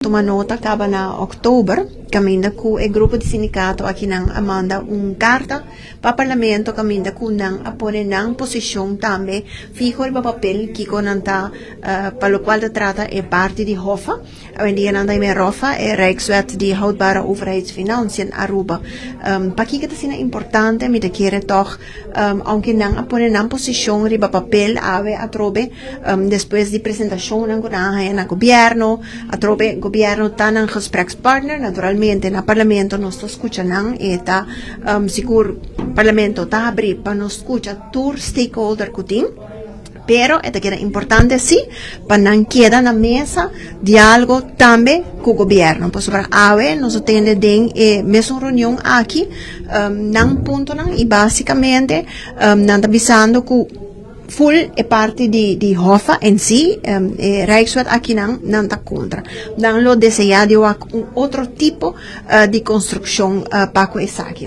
Tuma nota kaba na òktober, kaminda ku e grupo di sindikato akinan a manda un karta pa Parlamento kaminda ku nan a pone nan posishon tambe fiho riba papel kiko nan ta pa lokual ta trata e parti di Hoffa. Awendia nan ta yama e Roffa, e Rijkswet di Houdbare Overheidsfinanciën Aruba. Pakiko ta asina importante? Mi ta kere tòg ounke nan a pone nan posishon riba papel awe atrobe despues di presentashonnan ku nan a haña na gobièrnu, atrobe gobièrnu ta nan gesprekspartner, naturalmente na parlamento nos ta skucha nan, e ta sigur parlamento ta habrí pa nos skucha tur stakeholder ku tin. Pero e ta keda importante si pa nan keda na mesa dialogo tambe ku gobierno. Pasobra awe nos a tende den e mesun reunion aki nan puntonan y basicamente nan ta bisando ku full e parti di Hoffa en si, e Rijkswet aki nan, nan ta kontra. Nan lo desea di wak un otro tipo di konstrukshon pa ku esaki.